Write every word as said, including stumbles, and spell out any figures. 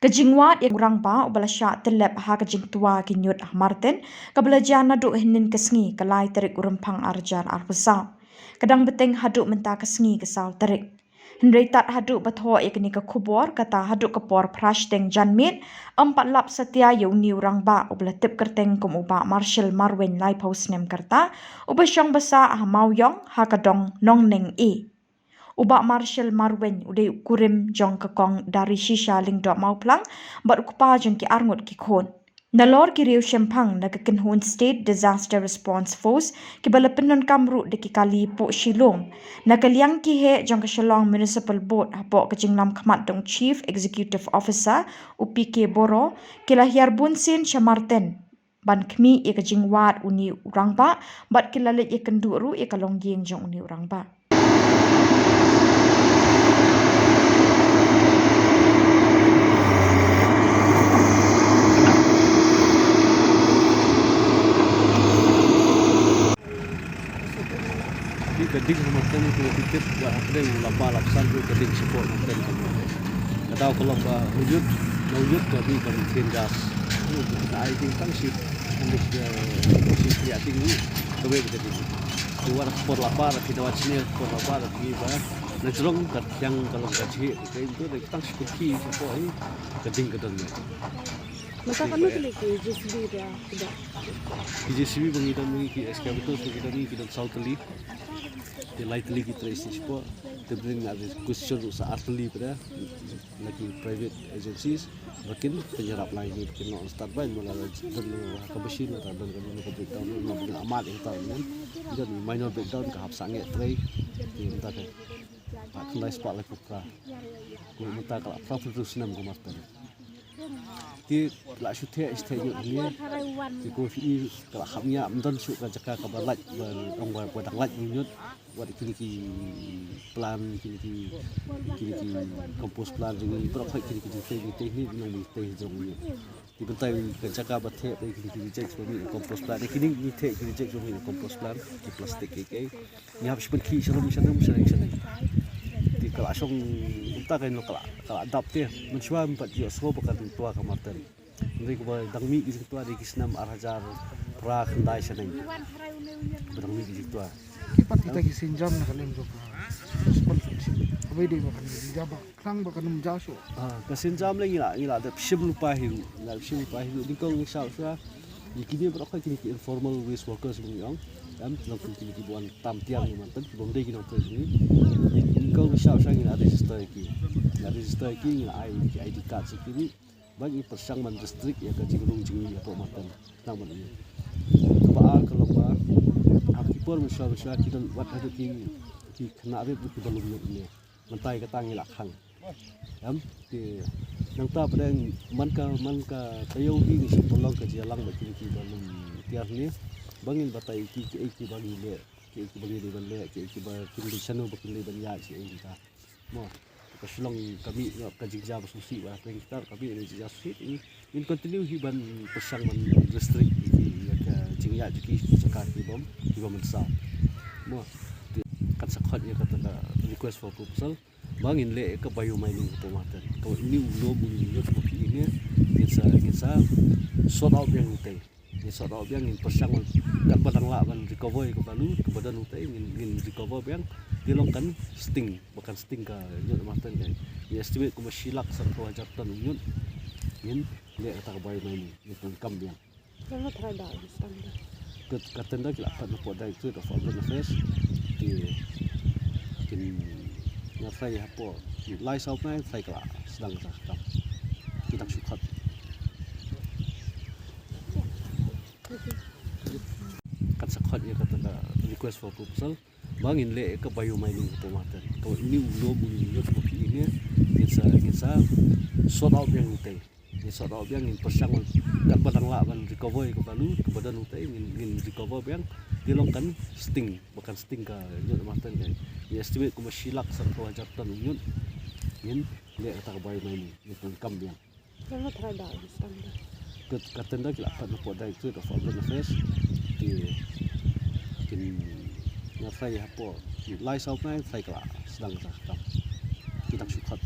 Ka jingwad ïa u rangbah uba la shah tyllep ha ka jingtwa ki ñiut ha Marten, kaba la jia naduh hynnin ka sngi, ka lai tarik u Rymphang arhajar arphew saw. Ka dang bteng haduh mynta ka sngi, ka saw tarik. Hynrei tad haduh ba thoh ïa kane ka khubor, kata haduh ka por phra shiteng janmiet, ym pat lap satia ïa une u rangbah uba la tip kyrteng kum u Bah Marshal Marwein, laiphew snem ka rta, uba shong basa ha Mawïong, ha ka dong Nongneng A. U Bah Marshal Marwein u dei u kurim jong ka Kong Darishisha Lyngdoh Mawphlang, bad u kpa jong ki arngut ki khun. Nalor ki riewshemphang na ka kynhun State Disaster Response Force, kiba la pyndonkam ruh da ki kali puh shilum. Na ka liang ki heh jong ka Shillong Municipal Board, hapoh ka jinglam khmat jong u Chief Executive Officer, u P K Boro, ki la hiar bunsien sha Marten ban khmih ïa ka jingwad une u rangbah, bad ki la leit ïakynduh ruh ïa ka longïing jong une u rangbah. Hi ka ding ha Marten, kumba phi tip, ba hapdeng u Lamba Lapsan ruh ka ding shapoh Marten. Ka daw ka long ba u ñiut, na u ñiut ka mih ka mih thien gas. Ka ai ding tang shi, shi, shi, shi, ding ni, kawei ka ding. Te wat por lapa, da phi da wat sini por lapa, da phi ba na jrong ka thiang ka long ka jhieh, ka ding tu, da tang shi pyrthei shapoh hi, ka ding ka don ne. Mynta katno tylli ki J C B da, da? Ki J C B ba ngi don, ngi ki excavator ba ngi don, ngi ki don saw tylli. Te lai tylli ki trei shi shapoh. Te bring na question sa ar tylli pada na ki private agencies. Ba kin pynïarap lai ni, ba kin noh start by, mula la don ha ka machine, la don ka, don ka breakdown, la don ka amat ïa ka, don minor breakdown ka hap sangeh trei. Te mynta ka, ka khyndai spah laiphew phra. Kumta ka la phra phew snem ka Marten. Te la shu theh, shu theh ñiut hangne. Te ko phi i ka la kham ñiah, ym don shuh ka jaka kaba lait, ba ong ba, ba dang lait ñiut. Wat kine ki plant, kine ki, kine ki compost plant, kine ki, baroh kine ki jingtei, jingtei hangne, nong jingtei jong ñiut. Te mynta ka jaka ba theh, ba kine ki rejects ba mih compost plant, kine ki theh ki rejects ba mih compost plant, ki plastic ki, ki. Ngi hap shu pynkhih sha rum sha rum sha rum sha rum. Te ka la shong kumta, ka la, ka la dap te. Mynshuwa ym pat ïohsngew ba kan twa ka Marten. Hynrei kumba dang mih ki jingtwa dei ki snem ar hajar phra khyndai shaneng. Ba dang mih ki jingtwa. Ki pat kita ki sienjam na ka lem jong ka sponsorship. Haba dei ba kan ïa jingja ba khnang ba kan ym ja shuh. Ah, ka sienjam lei ngi la, ngi la dep shim lypa hi ruh, ngi la dep shim lypa hi ruh. Nyngkong ngi shah shuwa. Ngi kine baroh kine ki informal waste workers ba ngi ong. Em, nongkynti ki bun tam tiang ni, man tang ki bym dei ki nongtrei jong ngi. Ngi, ngi kong ngi shah shah ngi la register ïa ki. Ngi la register ïa ki, ngi la ai ki I D card sha ki. Ba ngi pyrshang ban restrict ïa ka jingrung jingmih hapoh Marten. Nang ban ngi. Kaba ar ka long ba ha ki por mynshuwa mynshuwa ki don wat haduh ki, ki khynnah rit ruh kiba lum ïoh ne. Mynta ïa kata ngi la khang. Em, te nangta pdeng man ka, man ka taïew hi ngi shu pynlong ka jingïalang bad kine kiba lum tiar ne. Ba ngin batai ïa ki, kiei kiba ngi leh, kiei kiba ngi dei ban leh, kiei kiba kin dei, shano ba kin dei ban ïaid, kiei kita. Mo, ka Shillong ka mih ka jingjia ba sngewsih ba pdeng kita ka mih ka jingjia sngewsih. Ngin continue hi ban pyrshang ban restrict ïa ki, ïa ka jingïaid jong ki sha ki jaka ki bym, ki bym mynsaw. Mo, te kan sa khot ïa kata ka request for proposal. Ba ngin leh ka biomining hapoh Marten. Ka uni u lum uni u ñiut ba phi i ne, ngin sa, ngin sa sort out biang utei. Ngin sort out biang, ngin pyrshang ban, katba dang lah ban recover ïa ka balu kaba don utei, ngin, ngin recover biang. Te long kan sting, ba kan sting ka ñiut Marten te. Ngin estimate kumba shi lak sanphew hajar ton u ñiut. Ngin leh kata ka biomining, ngin pyndonkam biang. Ka, ka tender ki la pat na pdeng Directorate of Urban Affairs. Ki, kin, nga tharai hapoh lai saw bnai tharai ka la sdang ka kam. Ki dang shu khot. Kan sa khot ïa kata ka request for proposal. Ba ngin leh ka biomining hapoh Marten. Ka uni u lum uni u ñiut ba phi i ne, ngin sa, ngin sa sort out biang utei. Ngin sort out biang, ngin pyrshang ban, katba dang lah ban recover ïa ka balu kaba don utei, ngin, ngin recover biang. Te long kan sting, ba kan sting ka ñiut Marten te. Ngin estimate kumba shi lak sanphew hajar ton u ñiut. Ngin leh kata ka biomining, ngin pyndonkam biang. Ka, ka tender ki la pat na pdeng Directorate of Urban Affairs. Ki, kin, nga tharai hapoh lai saw bnai tharai ka la sdang kata ka kam. Ki dang shu khot.